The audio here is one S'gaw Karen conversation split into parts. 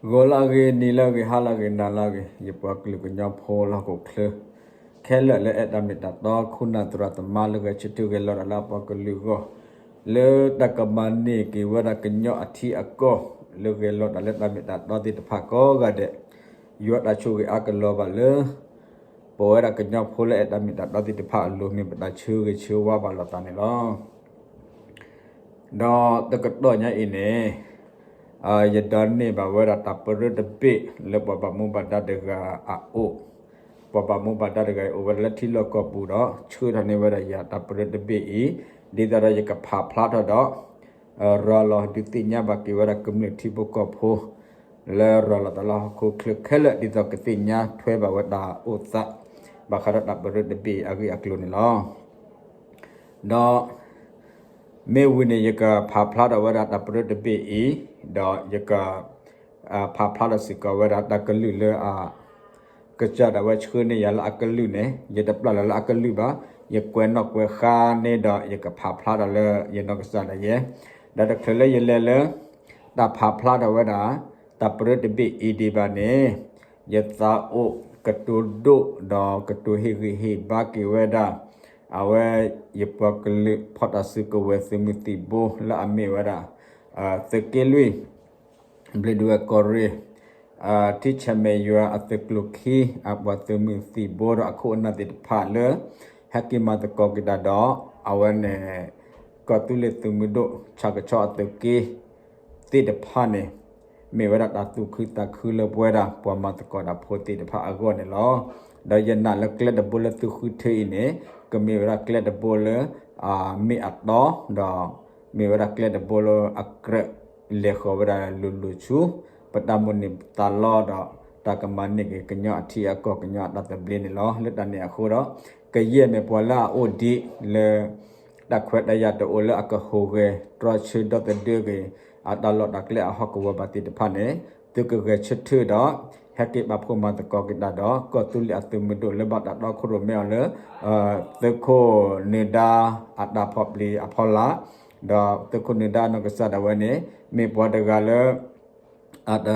ဂီၤလၢအဂ့ၤ, နံၤလၢအဂ့ၤ, ဟါလၢအဂ့ၤ, နၤလၢအဂ့ၤ, ယပှၤကလုာ်ကညီဖိလၢဟီၣ်ခိၣ်ချၢ ခဲလၢာ်လၢအဲၣ်တၢ်မ့ၢ်တၢ်တီ ခိၣ်နၢ်သရၣ်သမါလၢဂဲၤဆၢထၢၣ်ဂဲၤလီၤတၢ်လၢအပှၤကလုာ်အဂီၢ်, လၢတၢ်ကမၤန့ၢ်က့ၤဝဲဒၣ်ကညီအထံအကီၢ် လၢဂဲၤလီၤတၢ်လၢတၢ်မ့ၢ်တၢ်တီသ့ၣ်တဖၣ်ကိးဂၤဒဲး, ယွၤတၢ်ဆိၣ်ဂ့ၤအါကလီၤဘၣ်လၢ ပဝဲဒၣ်ကညီဖိလၢအဲၣ်တၢ်မ့ၢ်တၢ်တီသ့ၣ်တဖၣ်အလိၤ မ့ၢ်ပတၢ်ဆၢဂ့ၤဆၢဝါဘၣ်လိာ်သးန့ၣ်လီၤ. ဒီးတကတီၢ်ညါအံၤန့ၣ်, ယဒိးန့ၢ်ဘၣ်ဝဲဒၣ်တၢ်ပရၢတဘ့ၣ်လၢပှၤဘၣ်မူဘၣ်ဒါတဂၤအအိၣ်, ပှၤဘၣ်မူဘၣ်ဒါတဂၤအံၤအိၣ်ဝဲဒၣ်လၢထံလီၢ်ကီၢ်ပူၤဒီး ဆှၢထီၣ်န့ၢ်ဝဲဒၣ်ယၤတၢ်ပရၢတဘ့ၣ်အံၤ, ဒ်သိးဒီးယကဖးဖျါထီၣ်ဒီး ရၤလီၤဒုးသ့ၣ်ညါဘၣ်က့ၤဝဲဒၣ်ကမျၢၢ်ထံဖိကီၢ်ဖိ လၢရၤလီၤသးလၢဟီၣ်ခိၣ်ချၢခဲလၢာ် ဒ်သိးကသ့ၣ်ညါထွဲဘၣ်ဝဲတၢ်အိၣ်သး ဘၣ်ဃးဒီးတၢ်ပရၢတဘ့ၣ်အဂ့ၢ်အကျိၤန့ၣ်လီၤ. ဒီးမ့ၢ်ဝံၤန့ၣ် ယကဖးဖျါထီၣ်ဝဲဒၣ်တၢ်ပရၢတဘ့ၣ်အံၤ, ဒီးယက ဖးဖျါထီၣ်စ့ၢ်ကီးဝဲဒၣ်တၢ်ကလုၢ်လၢအ ကစၢ်ဒၣ်ဝဲဆှၢန့ၢ်ယၤလၢအကလုၢ်န့ၣ် ယတပျၢ်လီၤလၢအကလုၢ်ဘၣ်, ယကွဲးနီၣ်ကွဲးဃါန့ၣ်ဒီး ယကဖးဖျါထီၣ်လၢယနီၢ်ကစၢ်ဒၣ်ယဲ, ဒီးတချုးလၢယလဲၤလၢ တၢ်ဖးဖျါထီၣ်ဝဲဒၣ် တၢ်ပရၢတဘ့ၣ်အံၤဒံးဘၣ်န့ၣ်, ယသးအိၣ်ကတိၤဒိၣ်ဒီးကတိၤဟ့ၣ်ဂံၢ်ဟ့ၣ်ဘါက့ၤဝဲဒၣ် အဝဲ ယပှၤကလုာ်ဖီၣ်တၢ်စုကဝဲၤသုးမုၢ်သံၣ်ဘိလၢအမ့ၢ်ဝဲဒၣ် သုးက့လွံၢ် ဘျ့းဒဝဲၢ်ကီၢ်ရ့ၣ် ထံဆဲးမဲာ်ယွၤအသုးကျိၤခံ အပှၤသုးမုၢ်သံၣ်ဘိဒီးအခိၣ်အနၢ်သ့ၣ်တဖၣ်လၢ ဟဲက့ၤမၤသကိးက့ၤတၢ်ဒီး အဝဲန့ၣ် ကီၢ်သူလ့ၤသုးမုၢ်ဒိၣ် ဆၣ်ကဆီအသုးက့ သ့ၣ်တဖၣ်န့ၣ် မ့ၢ်ဝဲဒၣ်တၢ်သူၣ်ခုသးခုလၢပဝဲဒၣ်ပှၤမၤသကိးတၢ်ဖိသ့ၣ်တဖၣ်အဂီၢ်န့ၣ်လီၤ. ဒီးယနာ်လၢကျဲတဘိလၢသုဃုထၢအံၤန့ၣ် ကမ့ၢ်ဝဲဒၣ်ကျဲတဘိလၢ မ့ၢ်အတီ ဒီး မ့ၢ်ဝဲဒၣ်ကျဲတဘိလၢအကြၢးလဲၤဃီၤဝဲဒၣ်လိၤလိၤဆူ ပတၢ်မိၣ်န့ၢ်သးလီဒီး တၢ်ကမၤန့ၢ်က့ၤကညီအထံအကီၢ် ကညီအတၢ်သဘျ့န့ၣ်လီၤ. လၢတၢ်န့ၣ်အဃိဒီး ကယဲၢ်မ့ၢ်ပှၤလၢအအိၣ်ဒံးလၢ တၢ်ခွဲးတၢ်ယာ်တအိၣ်လၢအကဟူးဂဲၤတြီဆၢဒီသဒၢက့ၤ အတၢ်လီၢ်တၢ်ကျဲအဟီၣ်ကဝီၤဘၣ်သ့ၣ်တဖၣ်န့ၣ် သုကဂဲၤဆၢထၢၣ်ဒီး ဟဲက့ၤပာ်ဖှိၣ်မၤသကိးက့ၤတၢ်ဒီး ကီၢ်သူလ့ၤအသုးမုၢ်ဒိၣ်လၢဘၣ်တၢ်တီခိၣ်ရိၣ်မဲအီၤလၢ သုးခိၣ်နၢၤဒါအတၢ်ဖီၣ်ပျံၤအဖီလာ်, ဒီးသုးခိၣ်နၢၤဒါအနီၢ်ကစၢ်ဒၣ်ဝဲန့ၣ် မ့ၢ်ပှၤတဂၤလၢ အတ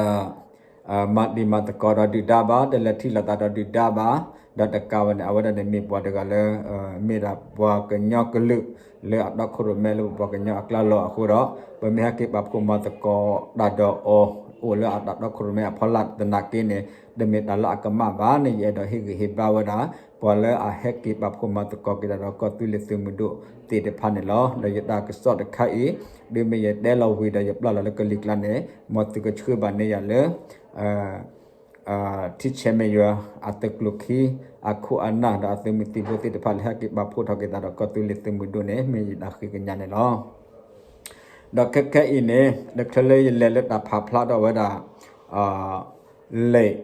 မၤတံၤမၤသကိးဒီးဒုၣ်ဒါဘၣ်, တလဲၤထံၣ်လိာ်သးဒီးဒုၣ်ဒါဘၣ်, ဒီးတကးဝဲန့ၣ် အဝဲဒၣ်န့ၣ်မ့ၢ်ပှၤတဂၤလၢ မ့ၢ်ဒၣ်ပှၤကညီကလုာ် လၢအတီခိၣ်ရိၣ်မဲလၢပပှၤကညီအကျါလီၤအဃိဒီး ပမ့ၢ်ဟဲက့ၤပာ်ဖှိၣ်မၤသကိးတၢ်ဒီးအီၤ အိၣ်လၢအတၢ်တီခိၣ်ရိၣ်မဲအဖီလာ်သနာ်က့န့ၣ် တမ့ၢ်တၢ်လၢအကမၣ်ဘၣ်န့ၣ် ယအဲၣ်ဒိးဟ့ၣ်ဂံၢ်ဟ့ၣ်ဘါဝဲဒၣ် ပှၤလၢအဟဲက့ၤပာ်ဖှိၣ်မၤသကိးက့ၤတၢ်ဒီးကီၢ်သူလ့ၤသုးမုၢ်ဒိၣ်သ့ၣ်တဖၣ်န့ၣ်လီၤ. ဒီးယတၢ်ကစီၣ်တခါအံၤ ဒ်မ့ၢ်ယတဲလီၤဝံၤဒီးယပျၢ်လီၤလၢကလံၤကျါန့ၣ် မ်သုကဆှၢဘၣ်န့ၢ်ယၤလၢ ထံဆဲးမဲာ်ယွၤအသုးကျိၤခံ အခိၣ်အနၢ်ဒီးအသုးမုၢ်သံၣ်ဘိသ့ၣ်တဖၣ်လၢဟဲက့ၤပာ်ဖှိၣ်ထီၣ်က့ၤသးဒီးကီၢ်သူလ့ၤသုးမုၢ်ဒိၣ်န့ၣ် မ့ၢ်ယတၢ်ဃ့ကညးန့ၣ်လီၤ. ဒီးခဲခဲအံၤန့ၣ် တချုးလၢယလဲၤလၢတၢ်ဖးဖျါထီၣ်ဝဲဒၣ် လဲၤ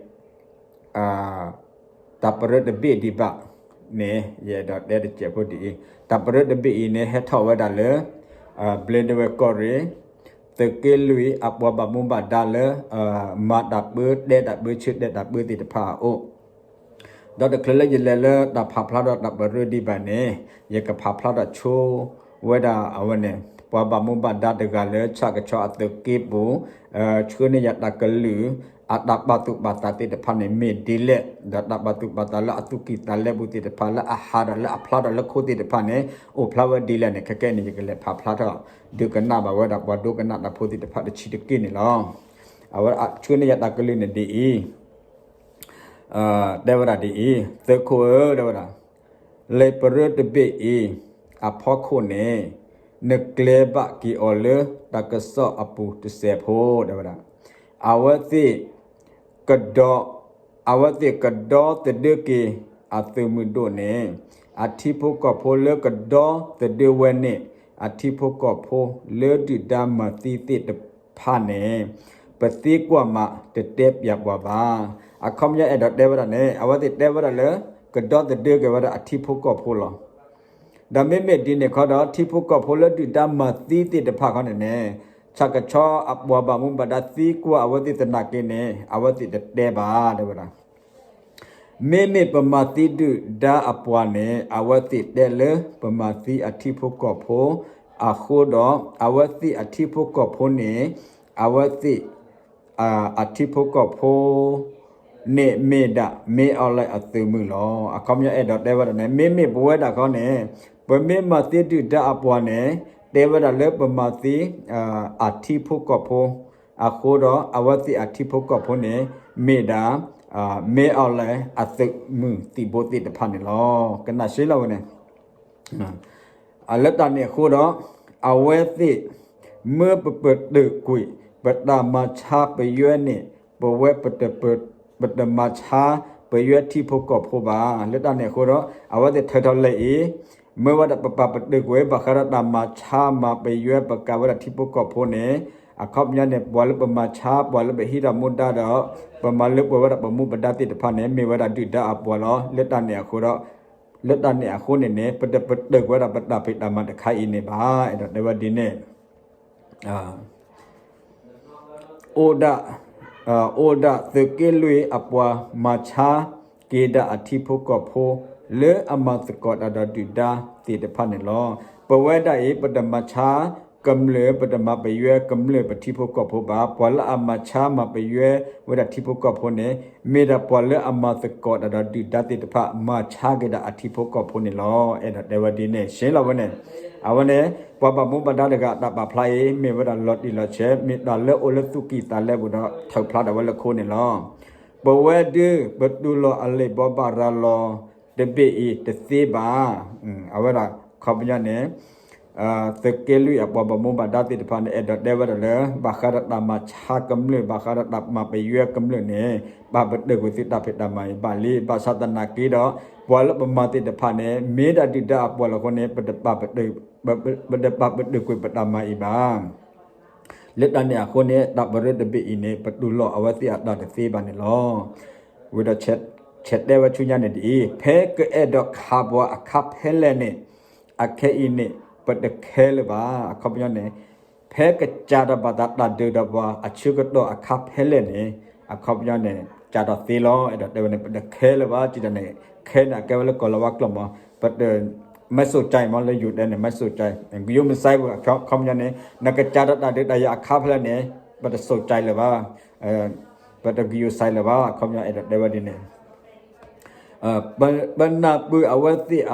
တၢ်ပရၢတဘ့ၣ်ဒံးဘၣ်န့ၣ် ယအဲၣ်ဒိးတဲတစဲးဖိဒ်အံၤ, တၢ်ပရၢတဘ့ၣ်အံၤန့ၣ် ဟဲထီၣ်ဝဲဒၣ်လၢ ဘျ့ဒဝဲၢ်ကီၢ်ရ့ၣ် သုးက့လွံၢ်အပှၤဘၣ်မူဘၣ်ဒါလၢ မၤတၢ်ပၢ တဲတၢ်ပၢ ဆၢတဲာ်တၢ်ပၢသ့ၣ်တဖၣ်အအိၣ် ဒီးတချုးလၢယလဲၤလၢတၢ်ဖးဖျါထီၣ်တၢ်ပရၢဒံးဘၣ်န့ၣ် ယကဖးဖျါထီၣ်ဆိဝဲဒၣ်အဝဲန့ၣ် ပှၤဘၣ်မူဘၣ်ဒါတဂၤလၢဆၣ်ကဆီအသုးက့ပူၤ ဆှၢန့ၢ်ယၤတၢ်ကလုၢ် အတၢ်ပာ်သူၣ်ပာ်သးသ့ၣ်တဖၣ်န့ၣ်မ့ၢ်ဒ်လဲၣ် ဒီးတၢ်ပာ်သူၣ်ပာ်သးလၢအသူၣ်ကံၢ်သးလဲပူၤသ့ၣ်တဖၣ်လၢအဟးဒီးလၢအဖျါထီၣ်လၢခိသ့ၣ်တဖၣ်န့ၣ် အိၣ်ဖျါဝဲဒ်လဲၣ်န့ၣ် ခဲကဲန့ၣ် ယကလဲၤဖးဖျါထီၣ် ဒုးကနၣ်ဘၣ်ဝဲဒၣ်ပှၤဒိကနၣ်တၢ်ဖိသ့ၣ်တဖၣ်တဆံးတက့ၢ်န့ၣ်လီၤ. အဝဲဆှၢန့ၢ်ယၤတၢ်ကလုၢ်န့ၣ်ဒ်အံၤ တဲဝဲဒၣ်ဒ်အံၤ, သုးခိၣ်ဧၢ တဲဝဲဒၣ်, လံာ်ပရၢတဘ့ၣ်အံၤ အဖီခိၣ်န့ၣ် နကျဲဘၣ်က့ၤအီၤလၢတၢ်ကစီၣ်အပူၤတစဲးဖိ တဲဝဲဒၣ်, အဝဲသ့ၣ်ကဒီ အဝဲသ့ၣ်ကဒီသဒၢက့ၤအသုးမုၢ်ဒိၣ်န့ၣ် အထံဖိကီၢ်ဖိလၢကဒီသဒၢဝဲန့ၣ် အထံဖိကီၢ်ဖိလၢဒုၣ်ဒါမၤသံသ့ၣ်တဖၣ်န့ၣ် ပသံကွၢ်မးတတဲပၠးပှၤဘၣ်. အခီပညီအဲၣ်ဒိးတဲဝဲဒၣ်န့ၣ် အဝဲသ့ၣ်တဲဝဲဒၣ်လၢ ကဒီသဒၢက့ၤဝဲဒၣ်အထံဖိကီၢ်ဖိလီၤ. ဒီးမ့မ့ၢ်ဒ်န့ၣ်ခီဒီး ထံဖိကီၢ်ဖိလၢဒုၣ်ဒါမၤသံသ့ၣ်တဖၣ်ခီန့ၣ်န့ၣ် ဆၣ်ကဆီအပှၤဘၣ်မူဘၣ်ဒါသံကွၢ်အဝဲသ့ၣ်သနာ်က့န့ၣ် အဝဲသ့ၣ်တတဲဘၣ် တဲဝဲဒၣ် မ့မ့ၢ်ပမၤသံဒုၣ်ဒါအပှၤန့ၣ် အဝဲသ့ၣ်တဲလၢပမၤသံအထံဖိကီၢ်ဖိအဃိဒီး အဝဲသ့ၣ်အထံဖိကီၢ်ဖိန့ၣ် အဝဲသ့ၣ် အထံဖိကီၢ်ဖိ န့ၣ်မ့ၢ်ဒၣ် မင်းအောင်လှိုင် အသုးမုၢ်လီၤ. အခီပညီအဲၣ်ဒိးတဲဝဲဒၣ်န့ၣ် မ့မ့ၢ်ပဝဲဒၣ်ခီန့ၣ် ပမ့ၢ်မၤသ့ဒုၣ်ဒါအပှၤန့ၣ် တဲဝဲဒၣ်လၢပမၤသ့ အထံဖိကီၢ်ဖိ အဃိဒီး အဝဲသ့ၣ်အထံဖိကီၢ်ဖိန့ၣ် မ့ၢ်ဒၣ် မင်းအောင်လှိုင် အသုးမုၢ်သံၣ်ဘိသ့ၣ်တဖၣ်န့ၣ်လီၤ. ကနၣ်ရှဲလီၤဝဲန့ၣ် လၢတၢ်န့ၣ်အဃိဒီး အဝဲသ့ၣ် မ့ၢ်ပပတုာ်ကွံာ် ပတၢ်မၤဆါပယွဲန့ၣ် ပဝဲ ပတမၤဆါ ပယွဲထံဖိကီၢ်ဖိဘၣ်. လၢတၢ်န့ၣ်အဃိဒီး အဝဲသ့ၣ်ထၢထီၣ်လဲၣ်အံၤ မ့ၢ်ဝဲဒၣ်ပပာ်ပတုာ်ကွံာ် ဘၣ်ဃးဒီးတၢ်မၤဆါမၤပယွဲ ပကၤဝဲဒၣ်ထံဖိကီၢ်ဖိန့ၣ် အခီပညီန့ၣ် ပှၤလၢပမၤဆါ ပှၤလၢပဟံးထီၣ်မူဒါဒီး ပမၤလၢပှဲၤဝဲဒၣ်ပမူပဒါသ့ၣ်တဖၣ်န့ၣ် မ့ၢ်ဝဲဒၣ်ဒုၣ်ဒါအပှၤလီၤ. လၢတၢ်န့ၣ်အဃိဒီး လၢတၢ်န့ၣ်အဃိန့ၣ်န့ၣ် ပတပတုာ်ကွံာ်ဝဲဒၣ်ပတၢ်ဖံးတၢ်မၤတခါအံၤန့ၣ်ဘၣ်. အဲၣ်ဒိးတဲဝဲဒ်န့ၣ် အိၣ်ဒၣ် အိၣ်ဒၣ်သုးက့လွံၢ်အပှၤမၤဆါက့ၤဒၣ်အထံဖိကီၢ်ဖိ လၢအမၤသကိးတၢ်ဒီးဒုၣ်ဒါသ့ၣ်တဖၣ်န့ၣ်လီၤ. ပဝဲဒၣ်အံၤ ပတမၤဆါကမျၢၢ် ပတမၤပယွဲကမျၢၢ်ပထံဖိကီၢ်ဖိဘၣ်. ပှၤလၢအမၤဆါမၤပယွဲဝဲဒၣ်ထံဖိကီၢ်ဖိန့ၣ် မ့ၢ်ဒၣ်ပှၤလၢအမၤသကိးတၢ်ဒီးဒုၣ်ဒါသ့ၣ်တဖၣ် မၤဆါက့ၤဒၣ်အထံဖိကီၢ်ဖိန့ၣ်လီၤ. အဲၣ်ဒိးတဲဝဲဒ်န့ၣ် ရှဲလီၤဝဲန့ၣ် အဝဲန့ၣ် ပှၤဘၣ်မူဘၣ်ဒါတဂၤအတၢ်ပာ်ဖျါအံၤ မ့ၢ်ဝဲဒၣ်လီၤတံၢ်လီၤဆဲး မ့ၢ်တၢ်လၢအိၣ်လၢသူၣ်ကံၢ်သးလဲပူၤဒီး ထုးဖျါဒၣ်ဝဲလၢခိန့ၣ်လီၤ. ပဝဲဒုး ပတူၢ်လိာ်အလံာ်ဘိးဘၣ်ရၤလီၤတဘ့ၣ်အံၤတသ့ဘၣ်. အဝဲဒၣ်ခီပညီန့ၣ် သုးက့လွံၢ်အပှၤဘၣ်မူဘၣ်ဒါသ့ၣ်တဖၣ်န့ၣ် အဲၣ်ဒိးတဲဝဲဒၣ်လၢ ဘၣ်ဃးဒီးတၢ်မၤဆါကမျၢၢ် ဘၣ်ဃးဒီးတၢ်မၤပယွဲကမျၢၢ်န့ၣ် ပာ်ပတုာ်ကွံာ်သုတၢ်ဖံးတၢ်မၤအံၤဘၣ်လံ. ဘၣ်ဆၣ်သနာ်က့ဒီး ပှၤလၢပမၤသ့ၣ်တဖၣ်န့ၣ် မ့ၢ်ဒၣ်ဒုၣ်ဒါအပှၤလီၤအဃိန့ၣ် ပတပာ်ပတုာ်ကွံာ်ပတၢ်မၤအံၤဘၣ်. လၢတၢ်န့ၣ်အဃိန့ၣ် တၢ်ပရၢတဘ့ၣ်အံၤန့ၣ် ပတူၢ်လိာ်အဝဲသ့ၣ်အတၢ်တသ့ဘၣ်န့ၣ်လီၤ. ဝံၤဒီး ဆဲးတဲဝဲဆူညါန့ၣ်ဒ်အံၤ, ဖဲကအဲၣ်ဒိးခးပှၤအခါဖဲလဲၣ်န့ၣ် အခဲအံၤန့ၣ် ပတခဲလၢၤဘၣ်. အခီပညီန့ၣ် ဖဲကစးထီၣ်ဘၣ်သးတၢ်ဒုးဒီးပှၤအဆၢကတီၢ်အခါဖဲလဲၣ်န့ၣ် အခီပညီန့ၣ် စးထီၣ်သ့လီၤ. အဲၣ်ဒိးတဲဝဲန့ၣ် ပတခဲလၢၤဘၣ် စံးတၢ်န့ၣ် ခဲန့ၣ် အကဲဝဲလၢကီၢ်လၤဝါကျိာ်မး ပတ မဲစိၣ်ကၠဲမး လၢယိၤတဲန့ၣ် မဲစိၣ်ကၠဲ ကယိၤမစဲပူၤ အခီပညီန့ၣ် နကစးထီၣ်တၢ်ဒုးတၢ်ယၤအခါဖဲလဲၣ်န့ၣ် ပတစိၣ်ကၠဲလၢၤဘၣ်, ပတကယိၤစဲလၢၤဘၣ်. အခီပညီအဲၣ်ဒိးတဲဝဲဒ်န့ၣ် ပနၢ်ပၢၢ်အဝဲသ့ၣ်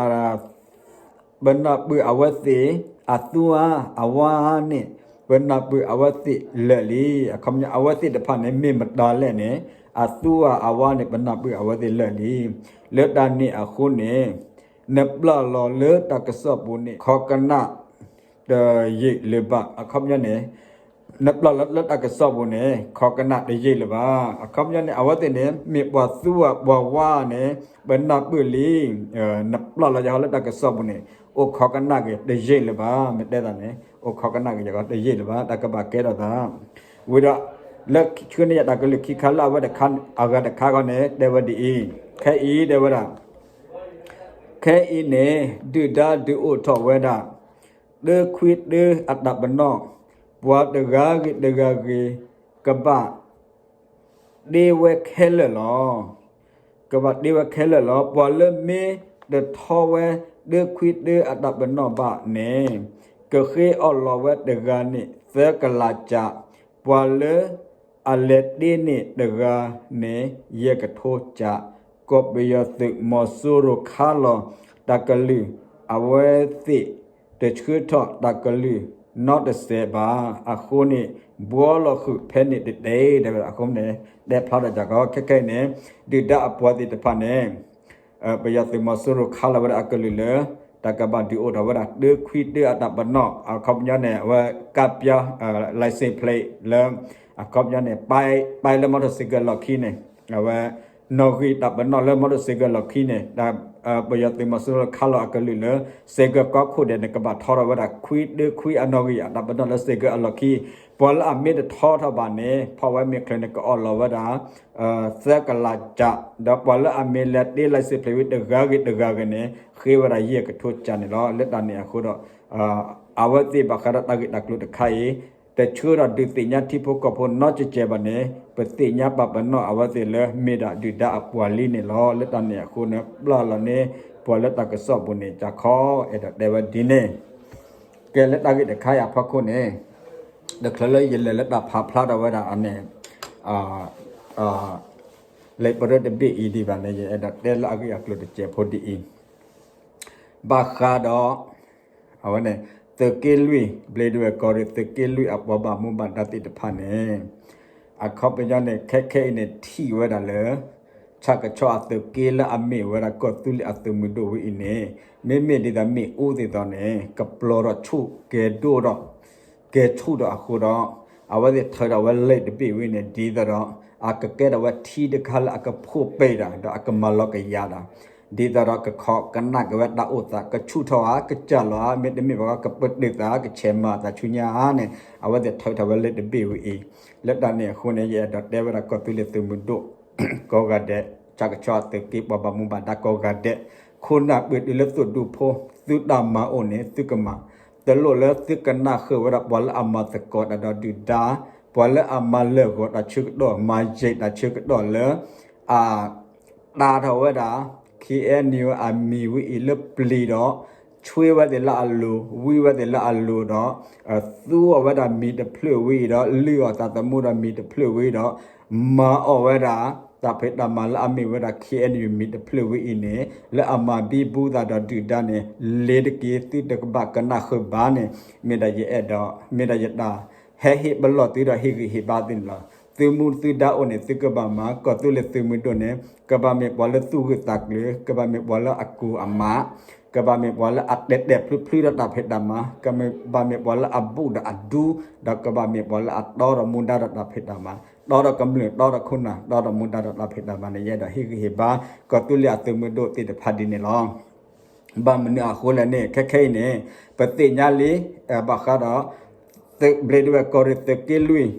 ပနၢ်ပၢၢ်အဝဲသ့ၣ်အသူဧါအဝါန့ၣ် ပနၢ်ပၢၢ်အဝဲသ့ၣ်လၢာ်လံ. အခီပညီ အဝဲသ့ၣ်တဖၣ်န့ၣ် မ့ၢ်မတၤလဲၣ်န့ၣ် အသူဧါအဝါန့ၣ် ပနၢ်ပၢၢ်အဝဲသ့ၣ်လၢာ်လံ. လၢတၢ်န့ၣ်အဃိန့ၣ် နပျၢ်လီၤလၢတၢ်ကစီၣ်ပူၤန့ၣ် ခိးကနၣ်တယံာ်လၢၤဘၣ်. အခီပညီန့ၣ် နပျၢ်လီၤလၢတၢ်ကစီၣ်ပူၤန့ၣ် ခိးကနၣ်တယံာ်လၢၤဘၣ်. အခီပညီန့ၣ် အဝဲသ့ၣ်န့ၣ် မ့ၢ်ပှၤသူဧါပှၤဝါန့ၣ် ပနၢ်ပၢၢ်လံ. နပျၢ်လီၤယၤဟီလၢတၢ်ကစီၣ်ပူၤန့ၣ် အိၣ်ခိးကနၣ်က့ၤတယံာ်လၢၤဘၣ်. မ့ၢ်တဲသးန့ၣ် အိၣ်ခိးကနၣ်က့ၤယၤတယံာ်လၢၤဘၣ် တၢ်ကဘၣ်ကဲထီၣ်သး. ဝံၤဒီး လၢဆှၢန့ၢ်ယၤတၢ်ကလုၢ်ခံခါလၢအဝဲတခါ အဂၤတခါခီန့ၣ် တဲဝဲဒ်အံၤ, ခဲအံၤတဲဝဲဒၣ် ခဲအံၤန့ၣ် ဒုၣ်ဒါဒုးအိၣ်ထီၣ်ဝဲဒၣ် တၢခွံတၢအတၢ်ပနီၣ်, ပှၤတဂၤဂ့ၤတဂၤဂ့ၤ ကဘၣ် တ့ဝဲခဲလၢာ်လီၤ. ကဘၣ်တ့ဝဲခဲလၢာ်လီၤ. ပှၤလၢမ့ၢ်တထီဝဲ တၢခွံတၢအတၢ်ပနီၣ်ဘၣ်န့ၣ် ကဃ့အီၣ်လီၤဝဲတဂၤန့ၣ် သၢကလးကၠး, ပှၤလၢအလဲၤတ့န့ၢ်တဂၤန့ၣ် ယဲၢ်ကထိကၠး, ကီၢ်ပယီၤသုးမီၤစိရိၤခးလီၤတၢ်ကလုၢ် အဝဲသ့ၣ်တဆှၢထီၣ်တၢ်ကလုၢ်နီတစဲးဘၣ်. အဃိန့ၣ် ဘှီလီၤဃုာ်ဖဲန့ၣ်တတဲတဲဝဲဒၣ်အဃိန့ၣ် တဲဖျါထီၣ်ကၢ်ကီ ခဲခဲအံၤန့ၣ် ဒုၣ်ဒါအပှၤသ့ၣ်တဖၣ်န့ၣ် ပယီၤသုးမီၤစိရိၤခးလီၤဝဲဒၣ်အကလုၢ်လၢ တၢ်ကဘၣ်ဒုးအိၣ်ထီၣ်ဝဲဒၣ် တၢခွံတၢအတၢ်ပနီၣ် အခီပညီန့ၣ် အဝဲကးပၠါ license plate လၢ အခီပညီန့ၣ် ပာ်လၢ motorcycle လီၢ်ခံန့ၣ် အဝဲ နီၣ်ဂံၢ်တၢ်ပနီၣ်လၢ motorcycle လီၢ်ခံန့ၣ် ပယီၤသုးမီၤစိရိၤခးလီၤအကလုၢ်လၢ စဲးကၢၤကီၢ်ခိၣ်ဒဲးန့ၣ် ကဘၣ်ထီထီၣ်ဝဲဒၣ် ခွံတၢခွံအနီၣ်ဂံၢ်အတၢ်ပနီၣ်လၢစဲးကၢၤအလီၢ်ခံ, ပှၤလၢအမ့ၢ်တထီထီၣ်ဘၣ်န့ၣ် ဖီၣ်ဝဲမ့ၢ်ချုးန့ၣ် ကအီၣ်လီၤဝဲဒၣ် သၢကလးကၠး, ဒီးပှၤလၢအမ့ၢ်လဲၤတ့ license plate ဝံၤတဂၤဂ့ၤတဂၤဂ့ၤန့ၣ် ဃ့ဝဲဒၣ်ယဲၢ်ကထိကၠးန့ၣ်လီၤ. လၢတၢ်န့ၣ်အဃိဒီး အဝဲသ့ၣ်ဘၣ်ဃးဒီးတၢ်ဂ့ၢ်တၢ်ကျိၤတခါအံၤ တဆှၢဒီးဒုးသ့ၣ်ညါထံဖိကီၢ်ဖိနီတစဲးဘၣ်န့ၣ် ပသ့ၣ်ညါပာ်ပနီၣ်အဝဲသ့ၣ်လၢမ့ၢ်ဒၣ်ဒုၣ်ဒါအပှၤလံန့ၣ်လီၤ. လၢတၢ်န့ၣ်အဃိန့ၣ် ပျၢ်လီၤန့ၢ်ပှၤလၢတၢ်ကစီၣ်ပူၤန့ၣ် ကၢ်ခီ အဲၣ်ဒိးတဲဝဲဒ်န့ၣ် ကဲလၢတၢ်ဂ့ၢ်တခါအံၤအဖီခိၣ်န့ၣ် တချုးလၢယလဲၤလၢတၢ်ဖးဖျါထီၣ်ဝဲဒၣ်အန့ၣ် လံာ်ပရၢတဘ့ၣ်အံၤဒံးဘၣ်န့ၣ် ယအဲၣ်ဒိးတဲလၢအဂ့ၢ်အကျိၤတစဲးဖိဒ်အံၤ, ဘၣ်ဃးဒီး အဝဲန့ၣ် သုးက့လွံၢ် ဘျ့ဒဝဲၢ်ကီၢ်ရ့ၣ်သုးက့လွံၢ်အပှၤဘၣ်မူဘၣ်ဒါသ့ၣ်တဖၣ်န့ၣ် အခီပညီန့ၣ် ခဲခဲအံၤန့ၣ် ထံၣ်ဝဲဒၣ်လၢ ဆၣ်ကဆီအသုးက့လၢအမ့ၢ်ဝဲဒၣ်ကီၢ်သူလ့ၤအသုးမုၢ်ဒိၣ်ဝဲအံၤန့ၣ် မ့မ့ၢ်ဒ်သိးမ့ၣ်အူဒ်သိးန့ၣ် ကပျီၤထီၣ်ဆူၣ်ကဲၤဒိၣ်ဒီး ကဲၤဆူၣ်ဒီးအဃိဒီး အဝဲသ့ၣ်ထုးထီၣ်ဝဲလံာ်တဘ့ၣ်ဝဲန့ၣ် ဒ်သိးဒီး အကကဲထီၣ်ဝဲထံတခါလၢအကဖိးပ့ၤတၢ် ဒီးအကမၤလီၤကယၤတၢ် ဒ်သိးဒီးကခိးကနၣ်က့ၤဝဲတၢ်အိၣ်သး ကဆူၣ်ထီၣ်ဧါ ကစၢ်လီၤဧါ မ့တမ့ၢ်ဘၣ်ကပတုာ်သး ကဆဲးမၤအသးဆူညါဧါန့ၣ် အဝဲသ့ၣ်ထုးထီၣ်ဝဲလံာ်တဘ့ၣ်ဝဲအံၤ, လၢတၢ်န့ၣ်အဃိန့ၣ် ယအဲၣ်ဒိးတဲဝဲဒၣ်ကီၢ်သူလ့ၤသုးမုၢ်ဒိၣ် ကိးဂၤဒဲး ဆၣ်ကဆီအသုးက့ပှၤဘၣ်မူဘၣ်ဒါကိးဂၤဒဲး, ခိၣ်နၢ်ပၢၤတုၤလၢသုးဒူဖိ သုတၢ်မၤအိၣ်န့ၣ် သုကမၤ တလိၣ်လၢသုကနၣ်ဃုာ်ဝဲဒၣ်ပှၤလၢအမၤသကိးတၢ်ဒီးဒုၣ်ဒါ, ပှၤလၢအမၤလၢာ်ဂီၤတၢ်ဆၢကတီၢ် မၤယံာ်တၢ်ဆၢကတီၢ်လၢ အ တၢ်ထီၣ်ဝဲဒၣ် ခ့ၣ်အဲၣ်ယူၣ် အမံၤဝဲအံၤလၢပျံၤဒီး ဆွ့ဝဲသ့ၣ်လၢအလိၤ ဝံဝဲသ့ၣ်လၢအလိၤဒီး သူအီၤဝဲဒၣ်မံၤတဖျၢၣ်ဝဲအံၤဒီး လုၢ်အီၣ်သးသမူဒီးမံၤတဖျၢၣ်ဝဲအံၤဒီး မၤအီၣ်ဝဲဒၣ် တၢ်ဖံးတၢ်မၤလၢအမ့ၢ်ဝဲဒၣ် ခ့ၣ်အဲၣ်ယူၣ် မံၤတဖျၢၣ်ဝဲအံၤန့ၣ် လၢအမၤဘံဘူသးဒီးဒုၣ်ဒါန့ၣ် လ့ၤတက့ၤ သုတကဘၣ်ကနၣ်ဃုာ်ဘၣ်န့ၣ် မ့ၢ်ဒၣ်ယအဲၣ်ဒိး မ့ၢ်ဒၣ်ယတၢ် ဟဲဟ့ၣ်ပလီၢ်သုဒီးဟ့ၣ်ဂံၢ်ဟ့ၣ်ဘါသုန့ၣ်လီၤ. သုမူသုဒါအိၣ်န့ၣ် သုကဘၣ်မၤ ကီၢ်သူလ့ၤသုးမုၢ်ဒိၣ်န့ၣ် ကဘၣ်မ့ၢ်ပှၤလၢသူၣ်ဂၢၢ်သးကျၢၤ ကဘၣ်မ့ၢ်ပှၤလၢအကူၢ်အမး ကဘၣ်မ့ၢ်ပှၤလၢအတဲာ်တဲာ်ဖျုဖျုဒီးတၢ်ဖံးတၢ်မၤ ကဘၣ်မ့ၢ်ပှၤလၢအဘူးဒီးအဒူ ဒီးကဘၣ်မ့ၢ်ပှၤလၢအတီဒီးမူဒါဒီးတၢ်ဖံးတၢ်မၤ တီဒီးကမျၢၢ် တီဒီးခိၣ်နၢ် တီဒီးမူဒါဒီးတၢ်ဖံးတၢ်မၤန့ၣ် ယအဲၣ်ဒိးဟ့ၣ်ဂံၢ်ဟ့ၣ်ဘါ ကီၢ်သူလ့ၤအသုးမုၢ်ဒိၣ်သ့ၣ်တဖၣ်ဒ်န့ၣ်လီၤ. ဘၣ်မနုၤအဃိလဲၣ်န့ၣ် ခဲခဲအံၤန့ၣ် ပသ့ၣ်ညါလံ ဘၣ်ဃးဒီး ဘျ့ဒဝဲၢ်ကီၢ်ရ့ၣ်သုးက့လွံၢ်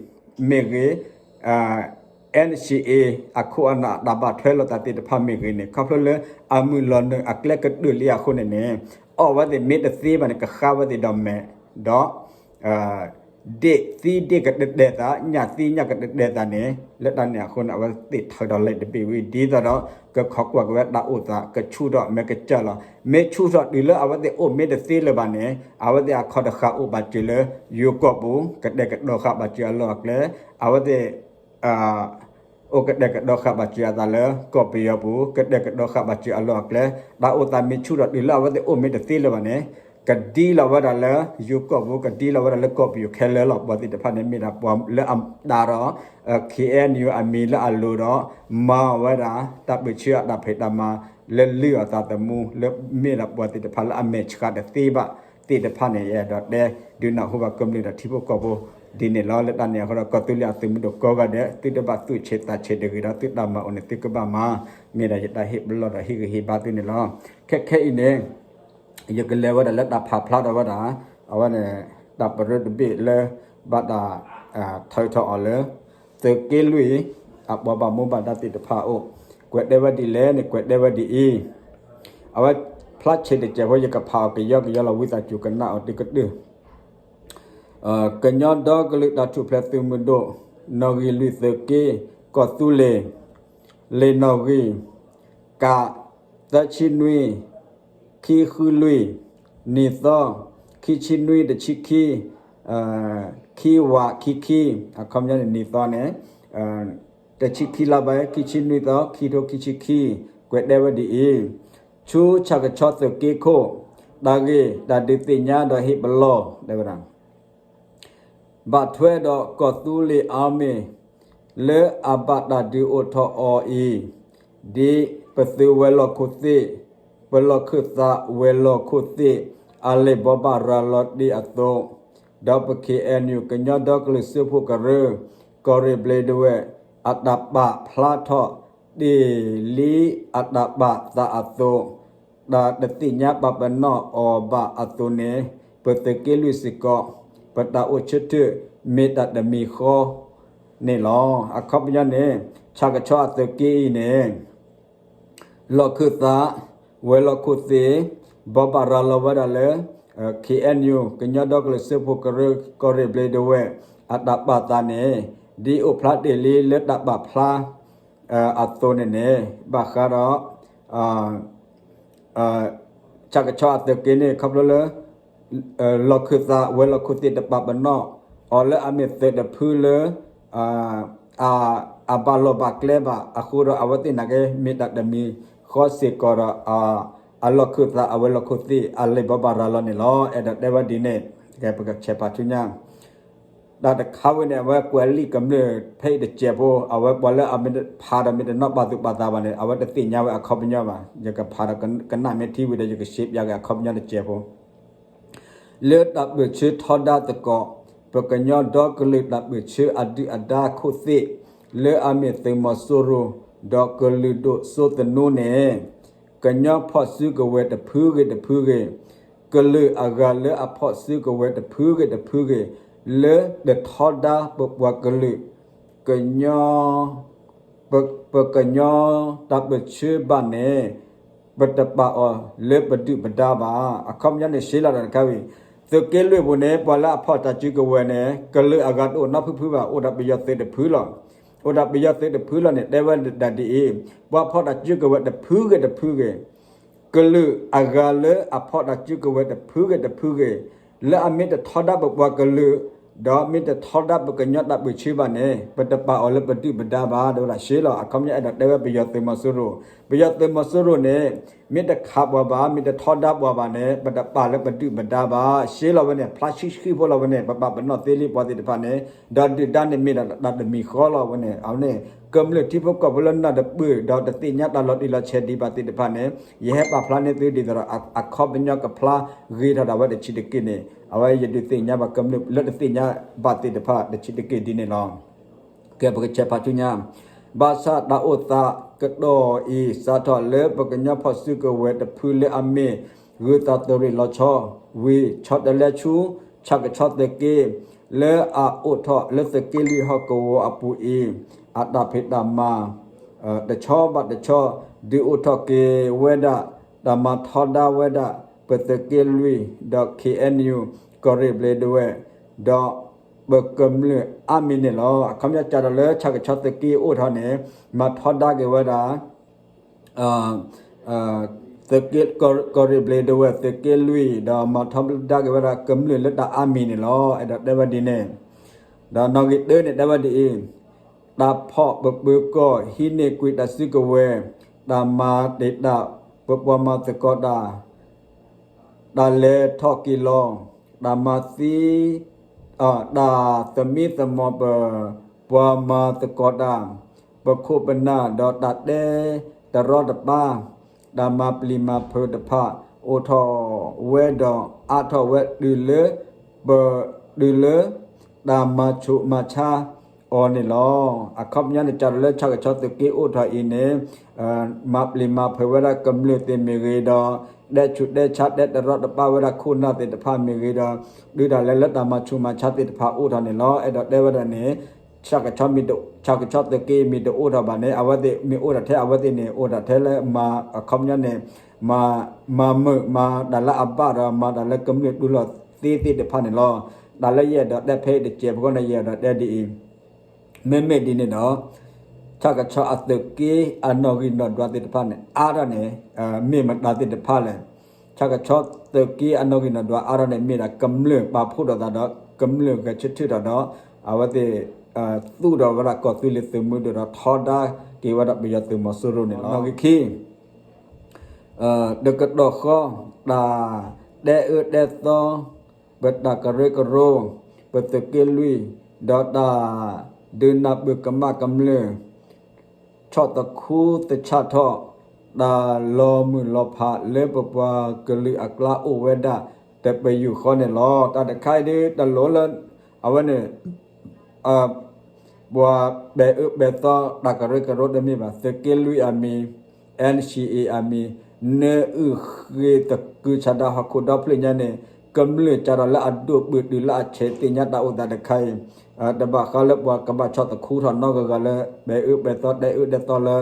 မ့ၢ်ဂ့ၤ NCA အခိၣ်အနၢ်တၢ်ဘၣ်ထွဲလိာ်သးသ့ၣ်တဖၣ်မ့ၢ်ဂ့ၤန့ၣ် ခီဖျိလၢအမုၢ်လီၤနုာ်အကျဲကတၢၢ်လံအဃိန့ၣ်န့ၣ် အီၣ်ဝဲသ့ၣ်မ့ၢ်တသ့ဘၣ်န့ၣ် ကဃါဝဲသ့ၣ်ဒီးမဲာ် ဒီး ဒ့ၣ်သံဒ့ၣ်ကတတဲာ်သး ညၣ်သံညၣ်ကတတဲာ်သးန့ၣ် လၢတၢ်န့ၣ်အဃိန့ၣ် အဝဲသ့ၣ်ထုးထီၣ်လံာ်တဘ့ၣ်ဝဲဒ်သိးဒီး ကခိးကွၢ်က့ၤဝဲတၢ်အိၣ်သး ကဆူၣ်ထီၣ်မဲာ်ကစၢ်လီၤ. မ့ၢ်ဆူၣ်ထီၣ်တုၤလၢအဝဲသ့ၣ်အိၣ်မ့ၢ်တသ့လၢၤဘၣ်န့ၣ် အဝဲသ့ၣ်အခီၣ်တဃာ်အိၣ်ဘၣ်စၢၤလၢ ယိၤကီၢ်ပူၤ ကတဲာ်ကတီၤဃာ်ဘၣ်စၢၤအလီၢ်အကျဲ အဝဲသ့ၣ် အိၣ်ကတဲာ်ကတီၤဃာ်ဘၣ်စၢၤအသးလၢ ကီၢ်ပယီၤပူၤ ကတဲာ်ကတီၤဃာ်ဘၣ်စၢၤအလီၢ်အကျဲ တၢ်အိၣ်သးမ့ၢ်ဆူၣ်ထီၣ်တုၤလၢအဝဲသ့ၣ်အိၣ်မ့ၢ်တသ့လၢၤဘၣ်န့ၣ် ကဒ်လီၤဝဲဒၣ်လၢ ယိၤကီၢ်ပူၤ ကဒ်လီၤဝဲဒၣ်လၢကီၢ်ပယီၤခဲလၢာ်လီၤ. ပှၤသ့ၣ်တဖၣ်န့ၣ် မ့ၢ်ဒၣ်ပှၤလၢအတၢ်ဒီး KNU အမံၤလၢအလိၤဒီး မၤဝဲဒၣ် တၢ်ပၢဆှၢအတၢ်ဖံးတၢ်မၤ လၢလုၢ်အီၣ်သးသမူ လၢမ့ၢ်ဒၣ်ပှၤသ့ၣ်တဖၣ်လၢအမဲာ်ဆှးတသ့ဘၣ်သ့ၣ်တဖၣ်န့ၣ် ယအဲၣ်ဒိးတဲ ဒုးနၢ်ဟူဘၣ်ကမျၢၢ်ဒီးထံဖိကီၢ်ဖိ ဒ်န့ၣ်လီၤ. လၢတၢ်န့ၣ်အဃိဒီး ကီၢ်သူလ့ၤအသုးမုၢ်ဒိၣ်ကိးဂၤဒဲး သုတဘၣ်သူၣ်ဆံးသးဆံးတဂ့ၤဒီး သုတၢ်မၤအိၣ်န့ၣ် သုကဘၣ်မၤ မ့ၢ်ဒၣ်ယတၢ်ဟ့ၣ်ပလီၢ်ဒီးဟ့ၣ်ဂံၢ်ဟ့ၣ်ဘါသုန့ၣ်လီၤ. ခဲခဲအံၤန့ၣ် ယကလဲၤဝဲဒၣ်လၢတၢ်ဖးဖျါထီၣ်ဝဲဒၣ် အဝဲန့ၣ် တၢ်ပရၢတဘ့ၣ်လၢ ဘၣ်တၢ်ထုးထီၣ်အီၤလၢ သုးက့လွံၢ် အပှၤဘၣ်မူဘၣ်ဒါသ့ၣ်တဖၣ်အအိၣ် ကွဲးတဲဝဲဒ်လဲၣ်န့ၣ် ကွဲးတဲဝဲဒ်အံၤ, အဝဲဖျါဆံးတစဲးဖိ ယကဖးအီၤကယီကယီလီၤ ဝံသးစူၤကနၣ်အီၤတုၤကတၢၢ် ကညီဒီကလုာ်တၢ်ထူၣ်ဖျဲးသုးမုၢ်ဒိၣ် နီၣ်ဂံၢ်လွံၢ်သုးက့ ကီၢ်သူလ့ၤ လံာ်နီၣ်ဂံၢ် ကး သၢဆံနွံ ခံဃုလွံၢ် နံၤသီ ခံဆံနွံ တဆံခံ ခံဝးခံခံ အခီပညီန့ၣ် နံၤသီန့ၣ် တဆံခံလါဘၣ် ခံဆံနွံသီ ခံထိခံဆံခံ ကွဲးတဲဝဲဒ်အံၤ, ဆူဆၣ်ကဆီသုးက့ခိၣ် တၢ်ဂ့ၢ်တၢ်ဒုးသ့ၣ်ညါဒီးဟ့ၣ်ပလီၢ် တဲဝဲဒၣ် ဘၣ်ထွဲဒီးကီၢ်သူလ့ၤအါမ့ၢ် လၢအဘၣ်တၢ်ဒုးအိၣ်ထီၣ်အီၤအံၤ, ဒ်ပသုးဝဲၤလီၢ်ခိၣ်သ့ၣ်, ပလီၢ်ခၢၣ်သးဝဲၤလီၢ်ခိၣ်သ့ၣ် အလံာ်ဘိးဘၣ်ရၤလီၤတ့ၢ်အသိး, ဒီးပ ခ့ၣ်အဲၣ်ယူၣ် ကညီဒီကလုာ်စၢဖှိၣ်ကရၢ ကီၢ်ရ့ၣ်ဘျ့းဒဝဲၢ် အတၢ်ပာ်ဖျါထီၣ်တ့ၢ်လံအတၢ်ဘၣ်သးအသိး, တၢ်တသ့ၣ်ညါပာ်ပနီၣ်အီၤဘၣ်အသိးန့ၣ် ပသုးက့လွံၢ်စ့ၢ်ကီး ပတၢ်အိၣ်ဆၢထၢၣ်မ့ၢ်တၢ်တမံၤဃီန့ၣ်လီၤ. အခီပညီန့ၣ် ဆၣ်ကဆီအသုးက့အံၤန့ၣ် လီၢ်ခၢၣ်သး ဝဲၤလီၢ်ခိၣ်သ့ၣ် ဘိးဘၣ်ရၤလီၤဝဲဒၣ်လၢ ခ့ၣ်အဲၣ်ယူၣ် ကညီဒီကလုာ်စၢဖှိၣ်ကရၢ ကီၢ်ရ့ၣ်ဘျ့းဒဝဲၢ် အတၢ်ပာ်သးန့ၣ် ဒ်အိၣ်ဖျါတ့ၢ်လံလၢတၢ်ပာ်ဖျါ အသိးန့ၣ်န့ၣ် ဘၣ်ဃးဒီး ဆၣ်ကဆီအသုးက့န့ၣ် ခီဖျိလၢ လီၢ်ခၢၣ်သး ဝဲၤလီၢ်ခိၣ်သ့ၣ်တပာ်ပနီၣ်အီၤလၢအမ့ၢ်သုးတဖုလၢ အဘၣ်လီၢ်ဘၣ်ကျဲဘၣ်အဃိဒီး အဝဲသ့ၣ်နာ်က့ မ့ၢ်တၢ်တမံၤဃီစ့ၢ်ကီးဒီး အလီၢ်ခၢၣ်သး အဝဲလီၢ်ခိၣ်သ့ၣ် အလဲၤဘၣ်ဘၣ်ရၤလီၤန့ၣ်လီၤ. အဲၣ်ဒိးတဲဝဲဒ်န့ၣ် ပကဆဲးဖးဆူညါ တၢ်တခါဝဲန့ၣ် အဝဲကွဲးလံာ်ကမျၢၢ်ဖဲအံၤတစဲးဖိ အဝဲပှၤလၢအမ့ၢ်ဖးဒီးမ့ၢ်တနီၣ်ပာ်သူၣ်ပာ်သးဘၣ်န့ၣ် အဝဲတသ့ၣ်ညါဝဲအခီပညီဘၣ်. ယကဖးဒီးကနၣ်မ့ၢ်ထံဝံၤဒီး ယကရှဲပၠးက့ၤအခီပညီတစဲးဖိ လၢတၢ်ပၢၢ်ဆၢထီဒါသကိး ပကညီဒီကလုာ်တၢ်ပၢၢ်ဆၢအဒုၣ်အဒါခိၣ်သ့ၣ် လၢအမ့ၢ်သုးမီၤစိရိၤ ဒီးကလုာ်ဒိၣ်စိသနူန့ၣ် ကညီဖီၣ်စုကဝဲၤတဖုဂ့ၤတဖုဂ့ၤ, ကလုာ်အဂၤလၢအဖီၣ်စုကဝဲၤတဖုဂ့ၤတဖုဂ့ၤ လၢတထီဒါပပှၤကလုာ် ကညီ ပကညီတၢ်ပၢၢ်ဆၢဘၣ်န့ၣ် ပတပာ်အီၤလၢပဒုၣ်ပဒါဘၣ်. အခီပညီန့ၣ် ရှဲလီၤတၢ်တခါဝံၤ သုးက့လွံၢ်ပူၤန့ၣ် ပှၤလၢအဖီၣ်တၢ်စုကဝဲၤန့ၣ် ကလုာ်အဂၤတအိၣ်နီတဖုဖုဘၣ်, အိၣ်ဒီးပယီၤသုးတဖုလီၤ. အိၣ်ဒီးပယီၤသုးတဖုလီၤန့ၣ် တဲဝဲဒၣ်ဒ်အံၤ, ပှၤဖီၣ်တၢ်စုကဝဲၤတဖုဂ့ၤတဖုဂ့ၤ ကလုာ်အဂၤလၢအဖီၣ်တၢ်စုကဝဲၤတဖုဂ့ၤတဖုဂ့ၤ, လၢအမ့ၢ်တထီဒါပပှၤကလုာ် ဒီးမ့ၢ်တထီဒါပကညီတၢ်ပၢၢ်ဆၢဘၣ်န့ၣ် ပတပာ်အီၤလၢပဒုၣ်ပဒါဘၣ် တဲဝဲဒၣ်ရှဲလီၤ. အခီပညီအဲၣ်ဒိးတဲဝဲပယီၤသုးမီၤစိရိၤ, ပယီၤသုးမီၤစိရိၤန့ၣ် မ့ၢ်တခးပှၤဘၣ် မ့ၢ်တထီဒါပှၤဘၣ်န့ၣ် ပတပာ်လၢပဒုၣ်ပဒါဘၣ်. ရှဲလီၤဝဲန့ၣ် ဖျါဆှံဆှံဖိလီၤဝဲန့ၣ် ပပာ်ပနီၣ်သ့လံပှၤသ့ၣ်တဖၣ်န့ၣ် ဒီးဒုၣ်ဒါန့ၣ်မ့ၢ်ဒၣ်တၢ်တမံၤဃီလီၤဝဲန့ၣ်. အဝဲန့ၣ် ကမျၢၢ်ထံဖိကီၢ်ဖိလၢနၢ်တပၢၢ် ဒီးတသ့ၣ်ညါတၢ်လီၤတံၢ်လီၤဆဲးဒံးဘၣ်သ့ၣ်တဖၣ်န့ၣ် ယဟဲပာ်ဖျါန့ၢ်သုဒ်သိးဒီး အခီပညီကဖျါဂ့ၤထီၣ်ဒၣ်ဝဲတဆံးတက့ၢ်န့ၣ် အဝဲယဒုးသ့ၣ်ညါဘၣ်ကမျၢၢ်လၢတသ့ၣ်ညါဘၣ်သ့ၣ်တဖၣ်တဆံးတက့ၢ်ဒ်န့ၣ်လီၤ. ကဲ ပကဆဲးဖးဆူညါ, ဘၣ်ဆၣ်တၢ်အိၣ်သးကတီၢ်အံၤ စးထီၣ်လၢပကညီဖီၣ်စုကဝဲၤတဖုလၢအမ့ၢ် ဂုၤသးသရံးလီၤဆီ ဝံၤ ဆီတလဲဆူ ဆၣ်ကဆီသုးက့ လၢအအိၣ်ထီၣ်လၢသုးက့လွံၢ်ဟီၣ်ကဝီၤအပူၤအံၤ အတၢ်ဖံးတၢ်မၤ တဆီဘၣ်တဆီ ဒုးအိၣ်ထီၣ်က့ၤဝဲဒၣ် တၢ်မၤထီဒါဝဲဒၣ် ပသုးက့လွံၢ် ဒီး K N U ကီၢ်ရ့ၣ်ဘျ့းဒဝဲၣ် ဒီးပကမျၢၢ်အါမံၤန့ၣ်လီၤ. အခီပညီစးထီၣ်လၢဆၣ်ကဆီသုးက့အိၣ်ထီၣ်န့ၣ် မၤထီဒါက့ၤဝဲဒၣ် သုးက့ ကီၢ်ရ့ၣ်ဘျ့းဒဝဲၣ် သုးက့လွံၢ် ဒီးမၤထီဒါက့ၤဝဲဒၣ်ကမျၢၢ်လၢတၢ်အါမံၤန့ၣ်လီၤ. အဲၣ်ဒိးတဲဝဲဒ်န့ၣ် ဒီးနီၣ်ဂံၢ်တၢန့ၣ် တဲဝဲဒ်အံၤ, တၢ်ဖီၣ်ပပၢၤကီၢ် ဟံးန့ၢ်ကွံာ်တၢ်စုကဝဲၤ, တၢ်မၤတ့ၢ်တၢ် ပပှၤမၤသကိးတၢ် တၢ်လဲၤထီၣ်က့ၤလီၤ, တၢ်မၤသံ တၢ်သမံသမိးပ ပှၤမၤသကိးတၢ် ပခိၣ်ပနၢ် ဒီးတၢ်တဲတရီတပါ တၢ်မၤပျံၤမၤဖုးတဖၣ် အိၣ်ထီၣ်ဝဲဒီးအါထီၣ်ဝဲတုၤလၢ ပ တုၤလၢ တၢ်မၤဆူးမၤဆါအီၤန့ၣ်လီၤ. အခီပညီန့ၣ် စးထီၣ်လၢဆၣ်ကဆီသုးက့အိၣ်ထီၣ်အံၤန့ၣ် မၤပျံၤမၤဖုးဝဲဒၣ်ကမျၢၢ်သ့ၣ်မ့ၢ်ဂ့ၤဒီး တဲဆူးတဲဆါတဲတရီတပါဝဲဒၣ်ခိၣ်နၢ်သ့ၣ်တဖၣ်မ့ၢ်ဂ့ၤဒီး တုၤဒၣ်လဲာ်လၢတၢ်မၤဆူးမၤဆါသ့ၣ်တဖၣ်အိၣ်ထီၣ်န့ၣ်လီၤ. အဲၣ်ဒိးတဲဝဲဒၣ်န့ၣ် ဆၣ်ကဆီမ့ၢ်တ ဆၣ်ကဆီသုးက့မ့ၢ်တအိၣ်ထီၣ်ဘၣ်န့ၣ် အဝဲသ့ၣ်မ့ၢ်အိၣ်ထီၣ်ထဲအဝဲသ့ၣ်န့ၣ် အိၣ်ထီၣ်ထဲလၢမၤ အခီပညီန့ၣ် မၤ မၤမုာ်မၤတၢ်လၢအဘၣ်ဒီး မၤတၢ်လၢကမျၢၢ်တူၢ်လိာ်သ့သ့ၣ်တဖၣ်န့ၣ်လီၤ. တၢ်လၢယအဲၣ်ဒိးတဲဖဲအံၤတစဲးဖိဃီန့ၣ် ယအဲၣ်ဒိးတဲဒ်အံၤ, မ့မ့ၢ်ဒ်န့ၣ်ဒီး ဆၣ်ကဆီအသုးက့အနီၣ်ဂံၢ်နီၣ်ဒွးသ့ၣ်တဖၣ်န့ၣ် အါထီၣ်န့ၣ် မ့ၢ်မတၤသ့ၣ်တဖၣ်လဲၣ်. ဆၣ်ကဆီသုးက့အနီၣ်ဂံၢ်နီၣ်ဒွးအါထီၣ်န့ၣ် မ့ၢ်ဒၣ်ကမျၢၢ်ပာ်ဖှိၣ်ထီၣ်သးဒီး ကမျၢၢ်ဂဲၤဆၢထၢၣ်ထီၣ်ဒီး အဝဲသ့ၣ် သူၣ်ထီၣ်ဝဲဒၣ်ကီၢ်သူလ့ၤသုးမုၢ်ဒိၣ်ဒီးထီဒါက့ၤဝဲဒၣ်ပယီၤသုးမီၤစိရိၤန့ၣ်လီၤ. နီၣ်ဂံၢ်ခံ တကတီၢ်ဃီ တၢ်တဲအၢတဲသီ ပတၢ်ကရၢကရိ ပသုးက့လွံၢ် ဒီးတၢ်ဒုးနၢ်ပၢၢ်ကမၣ်ကမျၢၢ် ဆီၣ်သခူသဆၣ်ထီၣ် တၢ်လီၤမုၢ်လီၤဖးလၢပပှၤကလုာ်အကျါအိၣ်ဝဲဒၣ် တပယူာ်ဃီန့ၣ်လီၤ. တၢ်တခါအံၤဒ်တလိၣ်လၢ အဝဲန့ၣ် ပှၤပဲာ်အၢပဲာ်သီတၢ်ကရၢကရိတမ့ၢ်ဘၣ် သုးက့လွံၢ်အမံၤ N C A အမံၤ နၢအုၣ်ဃ့သကုၤဆးဒးဟီၣ်ခိၣ်ဒီဖျၢၣ်ညါန့ၣ် ကမျၢၢ်စးထီၣ်လၢအဒိၣ်ပုၢ်တုၤလၢအဆဲးသ့ၣ်ညါတၢ်အိၣ်သးတခါအံၤ တဘၣ်ဃးလၢပှၤကဘၣ်ဆီၣ်သခူထီၣ်နီတဂၤဂၤလၢ ပဲာ်အၢပဲာ်သီတဲအၢတဲသီလၢ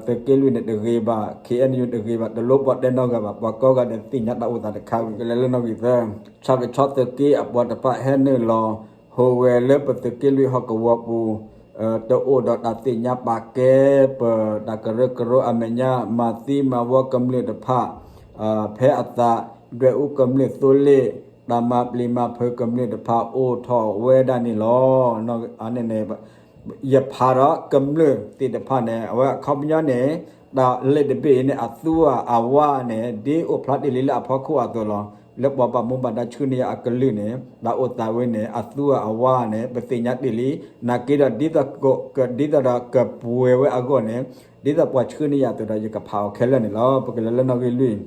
သုးက့လွံၢ်န့ၣ်တဂ့ၤဘၣ် K N U တဂ့ၤဘၣ် တလိၣ်ပှၤတဲနီတဂၤဘၣ် ပှၤကိးဂၤဒဲးသ့ၣ်ညါတၢ်အိၣ်သးတခါဝံၤ ကလဲၤလၢနီၣ်ဂံၢ်သၢ ဆၣ်ကဆီသုးက့အပှၤတဖၣ်ဟဲနုာ်လီၤ ဟူးဂဲၤလၢပသုးက့လွံၢ်ဟီၣ်ကဝီၤပူၤ တအိၣ်ဒီးတၢ်သ့ၣ်ညါပာ်ကဲ ပတၢ်ကရၢကရိအမဲာ်ညါ မၤသံမၤဝီကမျၢၢ်တဖၣ် ဖဲအသး ဒွဲၣ်အူကမျၢၢ်သိလ့ၣ် တၢ်မၤပျံၤမၤဖုးကမျၢၢ်တဖၣ်အိၣ်ထီၣ်ဝဲဒၣ်န့ၣ်လီၤ. အန့ၣ်န့ၣ် ယဖးဒီးကမျၢၢ်သ့ၣ်တဖၣ်န့ၣ် အဝဲအခီပညီန့ၣ် တၢ်လဲၤတဘ့ၣ်အံၤန့ၣ် အသူအဝါန့ၣ် ဒ်အိၣ်ဖျါတ့ၢ်လံလၢအဖီခိၣ်အသိးလီၤ. လၢပှၤဘၣ်မူဘၣ်ဒါဆှၢန့ၢ်ယၤအကလုၢ်န့ၣ် တၢ်အိၣ်သးဝဲန့ၣ် အသူအဝါန့ၣ် ပသ့ၣ်ညါတ့ၢ်လံ. နာ်က့ဒီး ဒ်သိးဒီးကပှဲၤဝဲအဂီၢ်န့ၣ် ဒ်သိးပှၤဆှၢန့ၢ်ယၤအသိးဒီး ယကဖးအီၤခဲလၢာ်န့ၣ်လီၤ. ပကလဲၤလၢနီၣ်ဂံၢ်လွံၢ်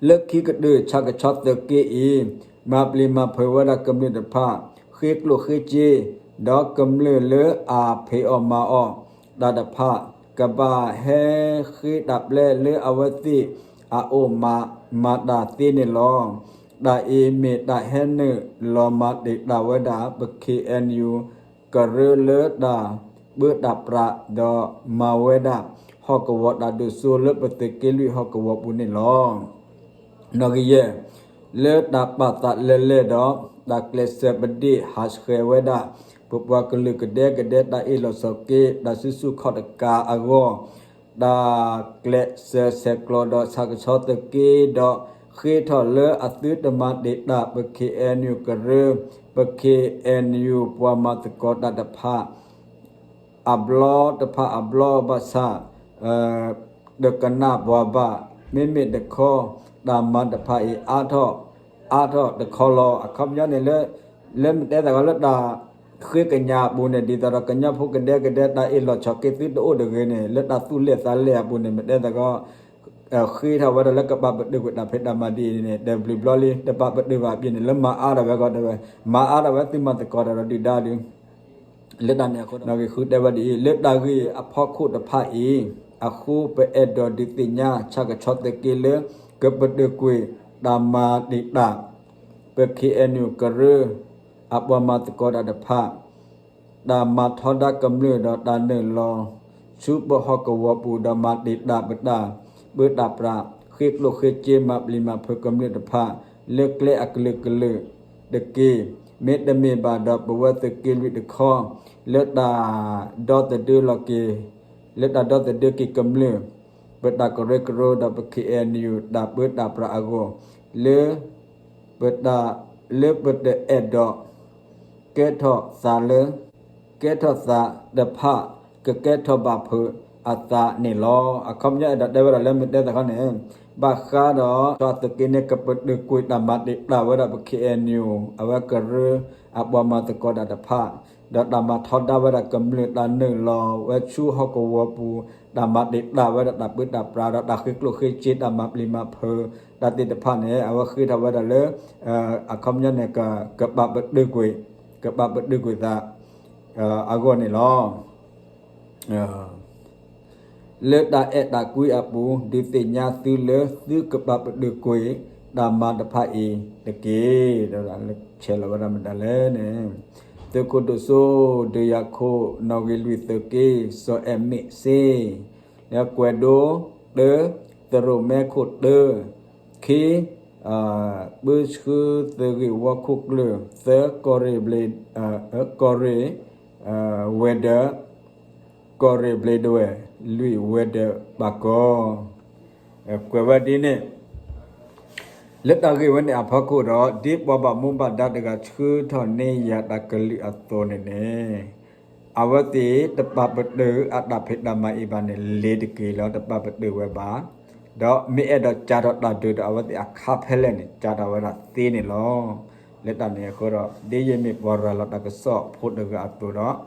လၢခံကတၢၢ် ဆၣ်ကဆီသုးက့အံၤ မၤပျံၤမၤဖုးဝဲဒၣ်ကမျၢၢ်တဖၣ် ဃ့ကျိၣ်ဃ့စ့ ဒီးကမျၢၢ်လၢအဖံးအီၣ်မၤအီၣ်တၢ်တဖၣ် ကဘၣ်ဟဲဃ့တၢ်ပျဲလၢအဝဲသ့ၣ်အအိၣ်မး မၤတၢ်သ့န့ၣ်လီၤ. တၢ်အံၤမ့ၢ်တၢ်ဟဲနုာ်လီၤမၤတ့ၢ်တၢ်ဝဲဒၣ် ပ ခ့ၣ်အဲၣ်ယူၣ် ကရၢလၢတၢ်ပၢတၢ်ပြး ဒီးမၤဝဲဒၣ် ဟီၣ်ကဝီၤတၢ်ဒိၣ်စိလၢပသုးက့လွံၢ်ဟီၣ်ကဝီၤပူၤန့ၣ်လီၤ. နီၣ်ဂံၢ်ယဲၢ် လၢတၢ်ပာ်သးလဲၤလဲၤဒီး တၢ်ကျဲးစၢးပဒ့ၣ်ဟးဆှဲးဝဲဒၣ် ပပှၤကလုာ်ကဒဲကဒဲတၢ်အ့ၣ်လိာ်ဆိးက့ တၢ်စုဆူၣ်ခီၣ်တကးအဂီၢ် တၢ်ကျဲးစၢးဆဲးကျိးဒီးဆၣ်ကဆီသုးက့ဒီး ဃ့ထီၣ်လၢအသုတမၤတ့ၢ်တၢ် ပ ခ့ၣ်အဲၣ်ယူၣ် ကရၢ ပ ခ့ၣ်အဲၣ်ယူၣ် ပှၤမၤသကိးတၢ်တဖၣ် အဘျီတဖၣ်အဘျီဘၣ်ဆၣ် တကနၣ်ပှၤဘၣ် မ့မ့ၢ်တခီ တၢ်မၤတဖၣ်အံၤ အါထီၣ် အါထီၣ်တခီလီၤ. အခီပညီန့ၣ်လၢ လၢမ့ၢ်တဲသးကီးလၢတၢ်ဃ့ကညးအပူၤန့ၣ် ဒ်သိးဒီးကညီဖိကဒဲကဒဲတၢ်အ့ၣ်လိာ်ဆိးက့သုတအိၣ်တဂ့ၤန့ၣ် လၢတၢ်သူၣ်လဲၢ်သးလဲၢ်အပူၤန့ၣ် မ့ၢ်တဲသးကီး ဃ့ထီၣ်ဝဲဒၣ်လၢကပာ်ပတုာ်ကွံာ်တၢ်ဖံးတၢ်မၤဒ်အံၤန့ၣ် တဘျုးဘျီလံ တပာ်ပတုာ်ဘၣ်ဘၣ်န့ၣ် လၢမၤအါထီၣ်ဝဲကီးတဲဝဲ မၤအါထီၣ်ဝဲသုမၤသကိးတၢ်ဒီးဒုၣ်ဒါဒုး လၢတၢ်န့ၣ်အဃိ နီၣ်ဂံၢ်ဃုတဲဝဲဒ်အံၤ လၢတၢ်ဂ့ၢ်အဖီခိၣ်တဖၣ်အံၤ အဃိ ပအဲၣ်ဒိးဒုးသ့ၣ်ညါ ဆၣ်ကဆီသုးက့လၢ ကပတုာ်ကွံာ်တၢ်မၤတ့ၢ်တၢ် ပ ခ့ၣ်အဲၣ်ယူၣ် ကရၢ အပှၤမၤသကိးတၢ်တဖၣ် တၢ်မၤထီဒါကမျၢၢ်ဒီးတၢ်နုာ်လီၤ ဆူပဟီၣ်ကဝီၤပူၤဒီးမၤတ့ၢ်တၢ်ပတၢ် ပၢတၢ်ပြး ဃ့ကျိၣ်ဃ့စ့ မၤပျံၤမၤဖုးကမျၢၢ်တဖၣ် လၢကျဲအကလုာ်ကလုာ်တက့ၢ်. မ့တမ့ၢ်ဘၣ်ဒီးပဝဲသုးက့လွံၢ်တခီ လၢတၢ်ဒီသဒၢလီၤက့ၤ လၢတၢ်ဒီသဒၢက့ၤကမျၢၢ် ပတၢ်ကရၢကရိဒီးပ ခ့ၣ်အဲၣ်ယူၣ် တၢ်ပၢတၢ်ပြးအဂီၢ် လၢ ပတၢ် လၢပတအဲၣ်ဒိး ကဲထီၣ်သးလၢ ကဲထီၣ်သးတဖၣ် ကကဲထီၣ်ဘၣ်ဖုးအသးန့ၣ်လီၤ. အခီပညီအဲၣ်ဒိးတဲဝဲဒၣ်လၢမ့ၢ်တဲသးခီန့ၣ် ဘၣ်ဃးဒီး ဆၣ်ကဆီသုးက့န့ၣ် ကပတုာ်ကွံာ်တၢ်မၤတ့ၢ်တၢ်ဝဲဒၣ်ပ ခ့ၣ်အဲၣ်ယူၣ် အဝဲကရၢ အပှၤမၤသကိးတၢ်တဖၣ် ဒီးတၢ်မၤထီဒါဝဲဒၣ်ကမျၢၢ် တၢ်နုာ်လီၤဝဲဆူဟီၣ်ကဝီၤပူၤ တၢ်မၤတ့ၢ်တၢ်ဝဲဒၣ်တၢ်ပၢတၢ်ပြးဒီးတၢ်ဃ့ကျိၣ်ဃ့စ့ တၢ်မၤပျံၤမၤဖုး တၢ်သ့ၣ်တဖၣ်န့ၣ် အဝဲဃ့ထီၣ်ဝဲဒၣ်လၢ အခီပညီန့ၣ် ကပာ်ပတုာ်ကွံာ် ကပာ်ပတုာ်ကွံာ်သး အဂီၢ်န့ၣ်လီၤ. လၢတၢ်အဲၣ်တၢ်ကွံအပူၤ ဒုးသ့ၣ်ညါသုလၢသုကပာ်ပတုာ်ကွံာ် တၢ်မၤတဖၣ်အံၤတက့ၢ်. ဆဲးလီၤဝဲဒၣ်မတၤလဲၣ်န့ၣ် သုးခိၣ်ဒိၣ်စိ ဒုးယၤခိၣ် နီၣ်ဂံၢ်လွံၢ်သုးက့ စီၤအဲၣ်မ့းစ့ လၢကွဲးဒိ တၢ သရိာ်မဲခိၣ်တၢ ခံ ပၢဆှၢသုးဂ့ၢ်ဝီခိၣ်ကျၢၢ် သၢ ကီၢ်ရ့ၣ်ဘျ့း ကီၢ်ရ့ၣ် ဝဲၤဒၢး ကီၢ်ရ့ၣ်ဘျ့းဒဝဲၢ် လွံၢ် ဝဲၤဒၢးဘၣ်ကီ ကွဲးဝဲဒ်န့ၣ် လၢတၢ်ဂ့ၢ်ဝဲန့ၣ်အဖီခိၣ်ဒီး ဒ်ပှၤဘၣ်မူဘၣ်ဒါတဂၤဆှၢထီၣ်န့ၢ်ယၤတၢ်ကလုၢ်အသိးန့ၣ်န့ၣ် အဝဲသ့ၣ်တပာ်ပတုာ်အတၢ်ဖံးတၢ်မၤအံၤဘၣ်န့ၣ် လ့ၤတက့ၢ်လီၤ. တပာ်ပတုာ်ဝဲဘၣ် ဒီးမ့ၢ်အဲၣ်ဒိးကးထီၣ်တၢ်ဒုးဒီး အဝဲသ့ၣ်အခါဖဲလဲၣ်န့ၣ် ကးထီၣ်ဝဲဒၣ်သ့န့ၣ်လီၤ. လၢတၢ်န့ၣ်အဃိဒီး ဒ်ယမ့ၢ်ပှၤရၤလီၤတၢ်ကစီၣ်ဖိတဂၤအသိးဒီး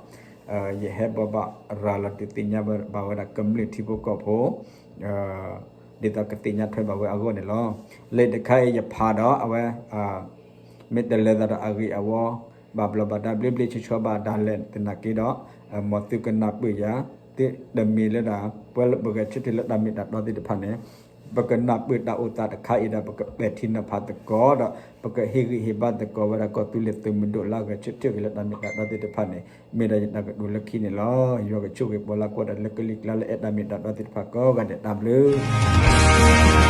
ယဟဲဘိးဘၣ်ရၤလီၤဒုးသ့ၣ်ညါဘၣ်ဝဲဒၣ်ကမျၢၢ်ထံဖိကီၢ်ဖိ ဒ်သိးကသ့ၣ်ညါထွဲဘၣ်ဝဲအဂီၢ်န့ၣ်လီၤ. လံာ်တခါအံၤယဖးဒီးအဝဲ မ့ၢ်တလဲၤသးဒီးအဂ့ၢ်အဝီ ဘၣ်ဘျီးဘၣ်ဒါဘျ့ဘျ့ဆှီဆှီဘၣ်ဒၣ်လဲာ်သနာ်က့ဒီး မ်သုကနၢ်ပၢၢ်ယၤ သုတမ့ၢ်လၢဒၣ် ပှၤလၢပဂဲၤဆၢထၢၣ်လၢတၢ်မ့ၢ်တၢ်တီသ့ၣ်တဖၣ်န့ၣ် ပကနၢ်ပၢၢ်တၢ်အိၣ်သးတခါအံၤဒီး ပကပဲာ်ထံနီၤဖးသကိးဒီး ပကဟ့ၣ်ဂံၢ်ဟ့ၣ်ဘါသကိးဝဲဒၣ်ကီၢ်သူလ့ၤသုးမုၢ်ဒိၣ်လၢအဂဲၤဆၢထၢၣ်က့ၤလၢတၢ်မ့ၢ်တၢ်တီသ့ၣ်တဖၣ်န့ၣ် မ့ၢ်ဒၣ်ယတၢ်ကတိၤလၢခံန့ၣ်လီၤ. ယွၤကဆိၣ်ဂ့ၤပှၤလၢကွၢ်တၢ်လၢကလံၤကျါလၢအဲၣ်တၢ်မ့ၢ်တၢ်တီသ့ၣ်တဖၣ်ကိးဂၤဒဲး တၢ်ဘျုး